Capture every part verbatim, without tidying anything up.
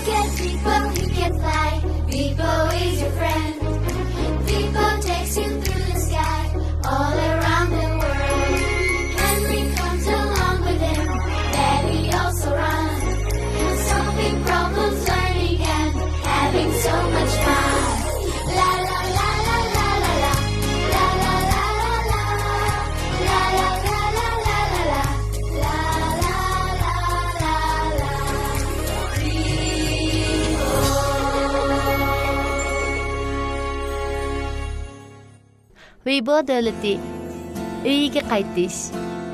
Get Vibo, he can fly. Vibo is your friend. Vibo takes you through the sky, all around the world. Henry comes along with him, then he also runs. Solving problems, learning and having so much fun. La la la la la la la. La la la la la la. La la la la la la. La la la la la la. ۋىبو دۆلىتى. ئۆيىگە قايتىش.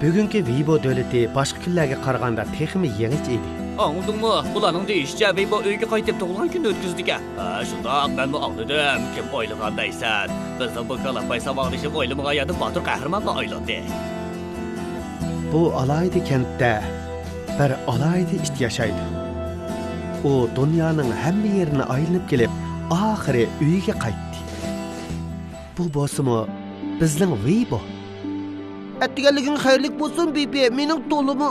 بۈگۈنكى ۋىبو دۆلىتى باشقا كۈنلەرگە قارىغاندا تېخىمۇ يېڭىچە ئىدى. ئاڭلىدىڭمۇ؟ بۇلارنىڭ دېيىشىچە، ۋىبو ئۆيىگە قايتىپ تۇغۇلغان كۈنىنى ئۆتكۈزىدىكەن. ھە، شۇنداق، مەنمۇ ئاڭلىدىم. كىم ئويلىغان دەيسەن؟ بىزنىڭ بۇ كالاپاي ساۋاقدىشىم ئويلىمىغان يەردىن باتۇر قەھرىمانغا ئايلاندى. بۇ ئالاھىدە كەنتتە بىر ئالاھىدە ئىت ياشايدۇ. ئۇ دۇنيانىڭ ھەممە يېرىنى ئايلىنىپ كېلىپ، ئاخىرى ئۆيىگە قايتتى. بۇ بولسىمۇ بىزنىڭ ۋىبو. ئەتىگەنلىكىڭ خەيرلىك بولسۇن، بىبى. مېنىڭ تولىمۇ.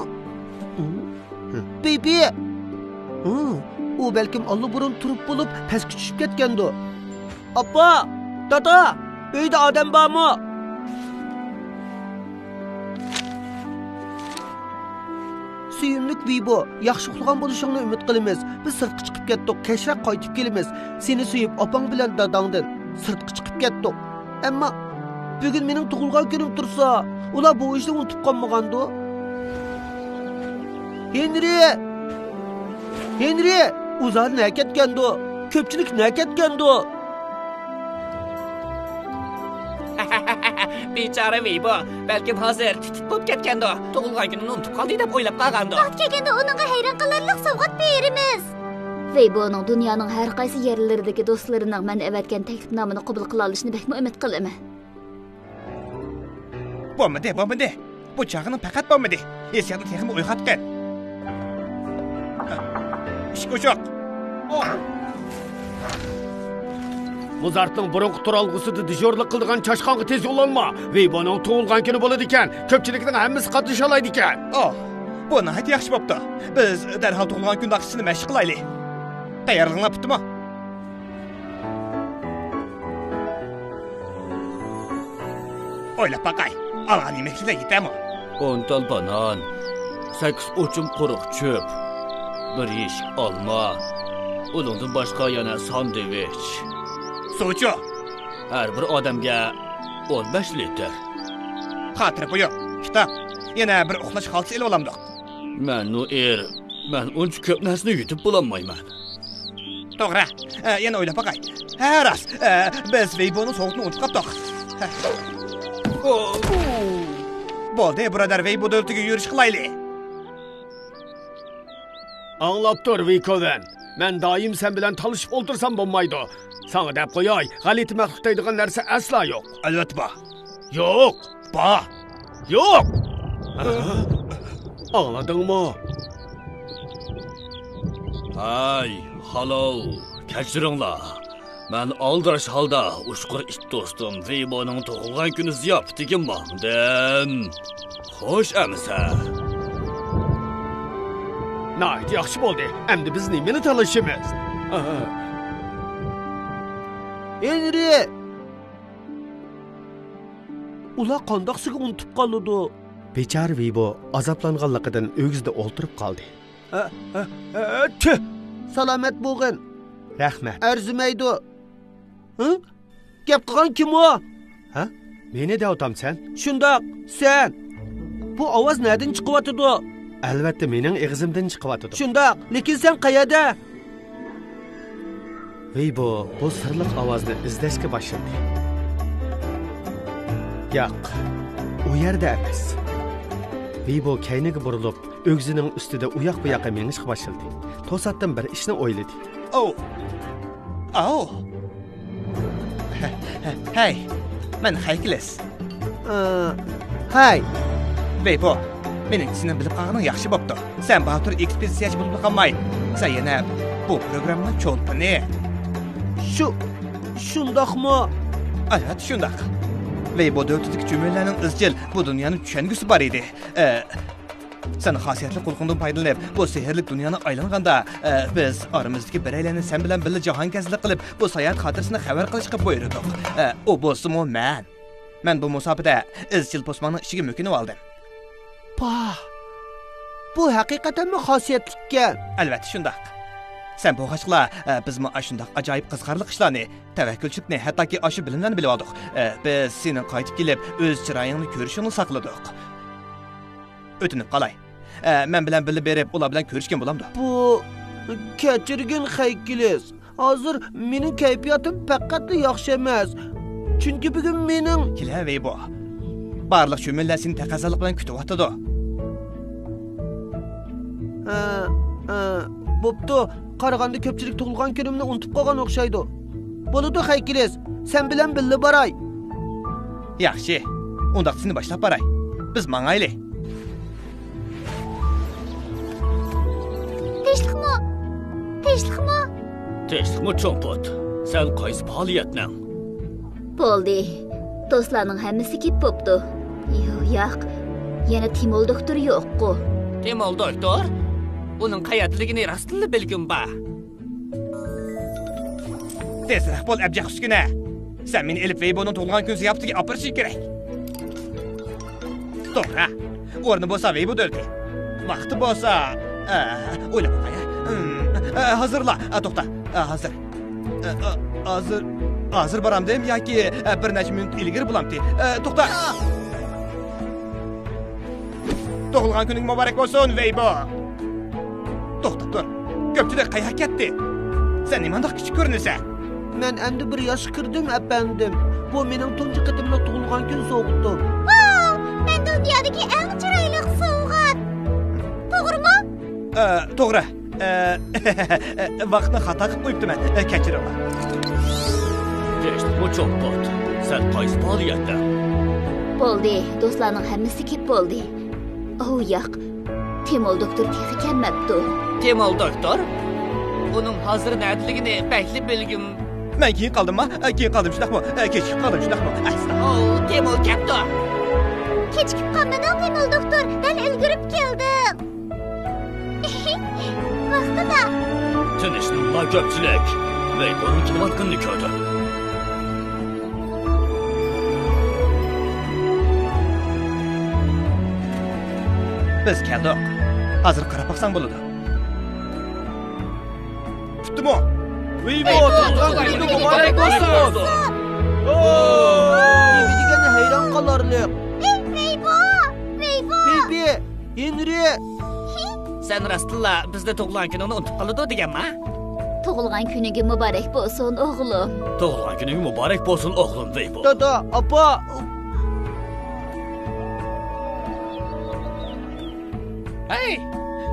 بىبى! ھە، ئۇ بەلكىم ئاللىبۇرۇن تۇرۇپ بولۇپ، پەسكە چۈشۈپ كەتكەندۇ. ئاپا! دادا! ئۆيدە ئادەم بارمۇ؟ سۆيۈملۈك ۋىبو، ياخشى ئۇخلىغان بولۇشۇڭنى ئۈمىد قىلىمىز. بىز سىرتقا چىقىپ كەتتۇق، كەچرەك قايتىپ كېلىمىز. سېنى سۆيۈپ، ئاپاڭ بىلەن داداڭدىن سىرتقا چىقىپ كەتتۇق. ئەمما بۈگۈن مېنىڭ تۇغۇلغان كۈنۈم تۇرسا، ئۇلار بۇ ئىشنى ئۇنتۇپ قالمىغاندۇ؟ ھېنرى! ھېنرى! ئۇ زادى نەگە كەتكەندۇ؟ كۆپچىلىك نەگە كەتكەندۇ؟ بىچارە ۋىبو، بەلكىم ھازىر تىت-تىت بولۇپ كەتكەندۇ؟ تۇغۇلغان كۈنىنى ئۇنتۇپ قالدى دەپ ئويلاپ قالغاندۇ؟ ۋاقتى كەلگەندە ئۇنىڭغا ھەيران قالارلىق سوۋغات بېرىمىز. ۋىبونىڭ دۇنيانىڭ ھەر قايسى يەرلىرىدىكى دوستلىرىنىڭ مەن ئەۋەتكەن تەكلىپنامىنى قوبۇل قىلالىشىنى بەكمۇ ئۈمىد قىلىمەن. بولمىدى، بولمىدى. بۇ چاغنىڭ پەقەت بولمىدى. ھېسسىياتنى تېخىمۇ ئويغاتقىن. ئىشىك ئوچۇق. موزارتنىڭ بۇرۇنقى تۇرالغۇسىدا دىژورلۇق قىلىدىغان چاشقانغا تېز يوللانما. ۋىبونىڭ تۇغۇلغان كۈنى بولىدىكەن، كۆپچىلىكنىڭ ھەممىسى قاتنىشالايدىكەن. ئوھ، بۇ ناھايىتى ياخشى بوپتۇ. بىز دەرھال تۇغۇلغان كۈن ناخشىسىنى مەشىق قىلايلى. تەييارلىقىڭلار پۈتتىمۇ؟ ئويلاپ باقاي، ئالغان يېمەكلىكلەر يېتەرمۇ؟ ئون تال بانان، سەككىز ئوچۇم قۇرۇق چۆپ، بىر يېشىك ئالما، ئۇنىڭدىن باشقا يەنە ساندۋىچ. سۇچۇ؟ ھەر بىر ئادەمگە ئون بەش لىتىر. خاتىرە بۇيرۇق، كىتاب، يەنە بىر ئۇخلاش خالتىسى ئېلىۋالامدۇق؟ مەن نوئېر، مەن ئۇنچە كۆپ نەرسىنى يۇتۇپ بولالمايمەن. توغرا. ئە، يەنە ئويلاپ باقاي. ھە، راست. ئە، بىز ۋېيبونىڭ سوغۇقىنى ئۇنتۇپ قاپتۇق. ھە. ئو، ئۇ. بولدى، بۇرادەر، ۋېيبو دۆلىتىگە يۈرۈش قىلايلى. ئاڭلاپ تۇر، ۋېيكوۋېن. مەن دائىم سەن بىلەن تالىشىپ ئولتۇرسام بولمايدۇ. ساڭا دەپ قوياي، غەلىتە مەخلۇق دەيدىغان نەرسە ئەسلا يوق. ئەلۋەتتە بار. يوق. بار. يوق! ئاڭلىدىڭمۇ؟ ھاي، خالو، كەچۈرۈڭلار. مەن ئالدىراش ھالدا ئۇچقۇر ئىت دوستۇم ۋېيبونىڭ تۇغۇلغان كۈنى زىياپىتىگە ماڭدىم. خوش ئەمىسە. ناھايىتى ياخشى بولدى. ئەمدى بىز نېمىنى تالىشىمىز؟ ھېنرى! ئۇلار قانداق سىزگە ئۇنتۇپ قالىدۇ؟ بىچارە ۋىبو ئازابلانغانلىقىدىن ئۆگزىدە ئولتۇرۇپ قالدى. ئە، ئە، ئە، تۈھ! سالامەت بولغىن. رەھمەت. ئەرزىمەيدۇ. ھە؟ گەپ قىلغان كىم ئۇ؟ ھە؟ مېنى دەۋاتامسەن؟ شۇنداق، سەن. بۇ ئاۋاز نەدىن چىقىۋاتىدۇ؟ ئەلۋەتتە، مېنىڭ ئېغىزىمدىن چىقىۋاتىدۇ. شۇنداق، لېكىن سەن قەيەردە؟ ۋېيبو بۇ سىرلىق ئاۋازنى ئىزدەشكە باشلىدى. ياق، ئۇ يەردە ئەمەس. ۋېيبو كەينىگە بۇرۇلۇپ، ئۆگزىنىڭ ئۈستىدە ئۇياق-بۇياققا مېڭىشقا باشلىدى. توساتتىن بىر ئىشنى ئويلىدى. ئاۋۇ! ئاۋۇ! ھەي، مەن خەيكلىس. ئى، ھەي! ۋېيبو، مېنىڭچە سېنىڭ بىلىپ قالغىنىڭ ياخشى بوپتۇ. سەن باتۇر ئېكسپېدىتسىيەچى بولۇپلا قالماي، سەن يەنە بۇ پروگراممىنىڭ چولپىنى. شۇ، شۇنداقمۇ؟ ئەلۋەتتە شۇنداق. ۋېيبو دۆلىتىدىكى چۈمۈلىلەرنىڭ ئىزچىل بۇ دۇنيانى چۈشەنگۈسى بار ئىدى. ئە، سەن خاسىيەتلىك قۇلىقىڭدىن پايدىلىنىپ، بۇ سېھىرلىك دۇنيانى ئايلانغاندا، ئە، بىز ئارىمىزدىكى بىرەيلەننى سەن بىلەن بىللە جاھانكەزلىك قىلىپ، بۇ ساياھەت خاتىرىسىنى خەۋەر قىلىشقا بۇيرۇدۇق. ئە، ئۇ بولسىمۇ مەن. مەن بۇ مۇساپىدە ئىزچىل پوسماڭنىڭ ئىچىگە مۆكۈنۈۋالدىم. پاھ! بۇ ھەقىقەتەنمۇ خاسىيەتلىككەن. ئەلۋەتتە شۇنداق. سەن بولغاچقىلا، ئە، بىزمۇ ئاشۇنداق ئاجايىپ قىزىقارلىق ئىشلارنى، تەۋەككۈلچىلىكنى، ھەتتاكى ئاشۇ بىلىملەرنى بىلىۋالدۇق. ئە، بىز سېنىڭ قايتىپ كېلىپ ئۆز چىرايىڭنى كۆرۈشۈڭنى ساقلىدۇق. ئۆتۈنۈپ قالاي. ئە، مەن بىلەن بىللە بېرىپ ئۇلار بىلەن كۆرۈشكىن بولامدۇ؟ بۇ، كەچۈرگىن خەيكىلىس. ھازىر مېنىڭ كەيپىياتىم پەقەتلا ياخشى ئەمەس. چۈنكى بۈگۈن مېنىڭ كېلە، ۋېيبو. بارلىق شۈمۈنلەر سېنى تەقەززالىق بىلەن كۈتۈۋاتىدۇ. ھە، ھە، بوپتۇ. قارىغاندا كۆپچىلىك تۇغۇلغان كۈنۈمنى ئۇنتۇپ قالغان ئوخشايدۇ. بولىدۇ، خەيكىلىس، سەن بىلەن بىللە باراي. ياخشى، ئۇنداقتا سېنى باشلاپ باراي. بىز ماڭايلى. تىنچلىقمۇ؟ تىنچلىقمۇ؟ تىنچلىقمۇ، چوڭ پۇت؟ سەن قايسى پائالىيەتنىڭ؟ بولدى. دوستلارنىڭ ھەممىسى كېلىپ بوپتۇ. يو، ياق. يەنە تىمول دوكتور يوققۇ. تىمول دوكتور؟ ئۇنىڭ قەيەردىلىكىنى راستتىنلا بىلگۈم بار. تېزرەك بول، ئەبجەق ئۈسكۈنە. سەن مېنى ئېلىپ ۋېيبونىڭ تۇغۇلغان كۈن زىياپىتىگە ئاپىرىشىڭ كېرەك. توغرا. ئورنى بولسا ۋېيبو دۆلىتى. ۋاقتى بولسا، ئە، ئويلاپ باقاي. ھىم، ئە، ھازىرلا. ئە، توختا. ئە، ھازىر. ئە، ئە، ھازىر، ھازىر بارامدىم ياكى، ئە، بىر نەچچە مىنۇت ئىلگىرى بولامتى؟ ئە، توختا. تۇغۇلغان كۈنۈڭ مۇبارەك بولسۇن، ۋېيبو! توختاپ تۇر. كۆپچىلىك قاياققا كەتتى؟ سەن نېمانداق كىچىك كۆرۈنىسەن؟ مەن ئەمدى بىر ياشقا كىردىم، ئەپەندىم. بۇ مېنىڭ تۇنجى قېتىملىق تۇغۇلغان كۈن سوۋغىتىم. ۋاۋ! مەن دۇنيادىكى ئەڭ چىرايلىق سوۋغات. توغرىمۇ؟ ئە، توغرا. ئە، ۋاقىتنى خاتا قىلىپ قويۇپتىمەن. ئە، كەچۈرۈڭلار. تىنچلىقمۇ، چوڭ پۇت؟ سەن قايسى پائالىيەتتە؟ بولدى، دوستلارنىڭ ھەممىسى كېلىپ بولدى. ئوۋ، ياق. تىمول دوكتور تېخى كەلمەپتۇ. تىمول دوكتور؟ ئۇنىڭ ھازىر نەدىلىكىنى بەكلا بىلگۈم. مەن كېيىن قالدىمما؟ ئە، كېيىن قالدىم، شۇنداقمۇ؟ ئە، كېچىكىپ قالدىم، شۇنداقمۇ؟ ئەستا. ئوۋ، تىمول كەپتۇ. كېچىكىپ قالمىدىڭ، تىمول دوكتور. دەل ئۈلگۈرۈپ كەلدىڭ. ۋاقتىدا. تىنچلىنىڭلار كۆپچىلىك. ۋېيبونىڭ كېلىۋاتقىنىنى كۆردۈم. بىز كەلدۇق. ھازىر قاراپ باقساڭ بولىدۇ. پۈتتىمۇ؟ ۋېيبو، تۇغۇلغان كۈنۈڭ مۇبارەك بولسۇن! ۋېيبو دېگەن ھەيران قالارلىق. ۋېيبو! ۋېيبو! ۋېيبو! ھېنرى! سەن راستتىنلا بىزنى تۇغۇلغان كۈنۈڭنى ئۇنتۇپ قالىدۇ دېگەنما؟ تۇغۇلغان كۈنۈڭگە مۇبارەك بولسۇن، ئوغلۇم. تۇغۇلغان كۈنۈڭگە مۇبارەك بولسۇن، ئوغلۇم ۋېيبو. دادا، ئاپا! ھەي!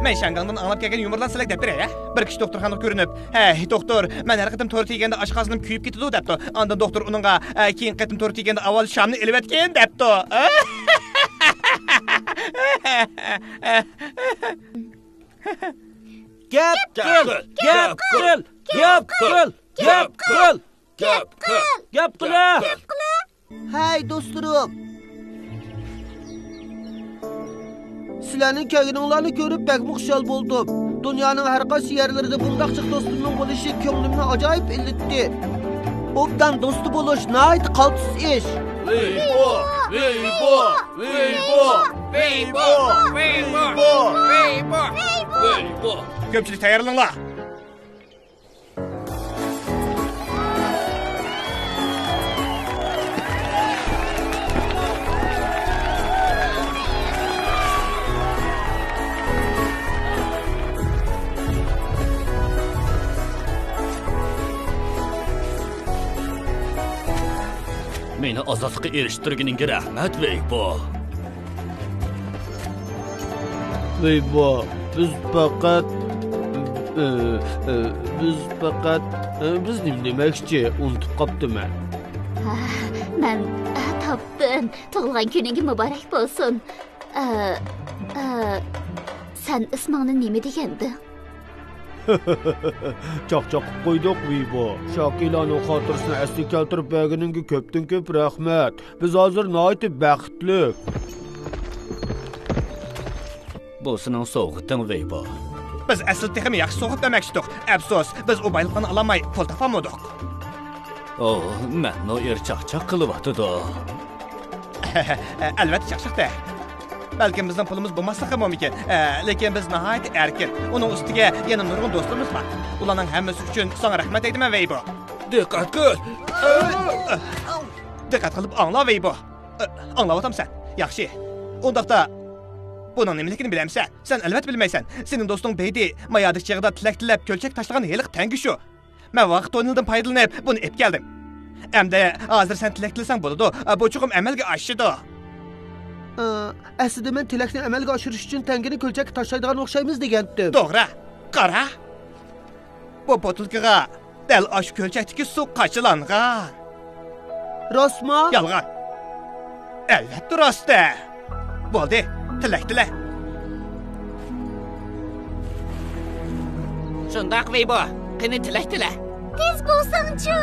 مەن شياڭگاڭدىن ئاڭلاپ كەلگەن يۇمۇرلارنى سىلەرگە دەپ بېرەي، ھە؟ بىر كىشى دوختۇرخانىغا كۆرۈنۈپ، ھەي، دوختۇر، مەن ھەر قېتىم تور تېگىگەندە ئاشقازىنىم كۆيۈپ كېتىدۇ، دەپتۇ. ئاندىن دوختۇر ئۇنىڭغا، ھە، كېيىنكى قېتىم تور تېگىگەندە ئاۋۋال شامنى ئېلىۋەتكىن، دەپتۇ. گەپ قىل! گەپ قىل! گەپ قىل! گەپ قىل! گەپ قىل! گەپ قىل! گەپ قىل! ھەي، دوستلىرىم! سىلەرنىڭ كەلگىنىڭلارنى كۆرۈپ بەكمۇ خۇشال بولدۇم. دۇنيانىڭ ھەر قايسى يەرلىرىدە بۇنداق جىق دوستۇمنىڭ بولۇشى كۆڭلۈمنى ئاجايىپ ئىللىتتى. ئوبدان دوستى بولۇش ناھايىتى قالتىس ئىش. ۋېيبو! ۋېيبو! ۋېيبو! كۆپچىلىك تەييارلىنىڭلار! مېنى ئازادلىققا ئېرىشتۈرگىنىڭگە رەھمەت، ۋېيبو. ۋېيبو، بىز پەقەت، ئى، ئى، بىز پەقەت، ئى، بىز نېمە دېمەكچى؟ ئۇنتۇپ قاپتىمەن. ھا، مەن، ئا، تاپتىم. تۇغۇلغان كۈنۈڭگە مۇبارەك بولسۇن. ئا، ئا، سەن ئىسمىڭنى نېمە دېگەنىدىڭ؟ چاقچاق قىلىپ قويدۇق، ۋېيبو. شاكىلانىڭ خاتىرىسىنى ئەسلىگە كەلتۈرۈپ بەرگىنىڭگە كۆپتىن كۆپ رەھمەت. بىز ھازىر ناھايىتى بەختلىك. بۇ سېنىڭ سوۋغىتىڭ، ۋېيبو. بىز ئەسلى تېخىمۇ ياخشى سوۋغا بەرمەكچىدۇق. ئەپسۇس، بىز ئۇ بايلىقلارنى ئالالماي پۇل تاپالمىدۇق. ئوھ، مەنمۇ ئېرى چاقچاق قىلىۋاتىدۇ. ئەلۋەتتە چاقچاقتە. بەلكىم بىزنىڭ پۇلىمىز بولماسلىقى مۇمكىن. ئە، لېكىن بىز ناھايىتى ئەركىن. ئۇنىڭ ئۈستىگە يەنە نۇرغۇن دوستلىرىمىز بار. ئۇلارنىڭ ھەممىسى ئۈچۈن ساڭا رەھمەت ئېيتىمەن، ۋېيبو. دىققەت قىل. دىققەت قىلىپ ئاڭلا، ۋېيبو. ئاڭلاۋاتامسەن؟ ياخشى. ئۇنداقتا، بۇنىڭ نېمىلىكىنى بىلەمسەن؟ سەن ئەلۋەتتە بىلمەيسەن. سېنىڭ دوستۇڭ بەيدى مايادىكى چېغىدا تىلەك تىلەپ، كۆلچەك تاشلىغان ھېلىقى تەڭگە شۇ. مەن ۋاقىت توننېلدىن پايدىلىنىپ، بۇنى ئېلىپ كەلدىم. ئەمدى ھازىر سەن تىلەك تىلىسەڭ بولىدۇ. بۇ چوقۇم ئەمەلگە ئاشىدۇ. ئە، ئەسلىدە مەن تىلەكنى ئەمەلگە ئاشۇرۇش ئۈچۈن تەڭگىنى كۆلچەككە تاشلايدىغان ئوخشايمىز دېگەنتىم. توغرا. قارا. بۇ بوتۇلكىغا دەل ئاشۇ كۆلچەكتىكى سۇ قاچىلانغان. راستمۇ؟ يالغان. ئەلۋەتتە راست-دە. بولدى، تىلەك تىلە. شۇنداق، ۋېيبو. قېنى، تىلەك تىلە. تېز بولساڭچۇ!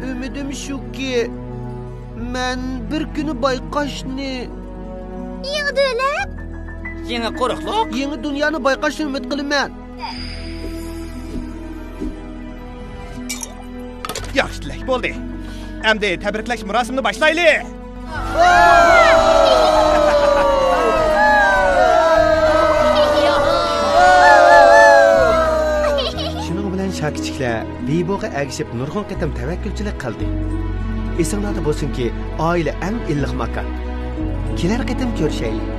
ئۈمىدىم شۇكى، مەن بىر كۈنى بايقاشنى. يېڭى دۆلەت؟ يېڭى قۇرۇقلۇق؟ يېڭى دۇنيانى بايقاشنى ئۈمىد قىلىمەن. ياخشى تىلەك بولدى. ئەمدى تەبرىكلەش مۇراسىمىنى باشلايلى. شۇنىڭ بىلەن شاكىچىكلەر ۋېيبوغا ئەگىشىپ نۇرغۇن قېتىم تەۋەككۈلچىلىك قىلدى. ئېسىڭلاردا بولسۇنكى، ئائىلە ئەڭ ئىللىق ماكان. كېلەر قېتىم كۆرۈشەيلى.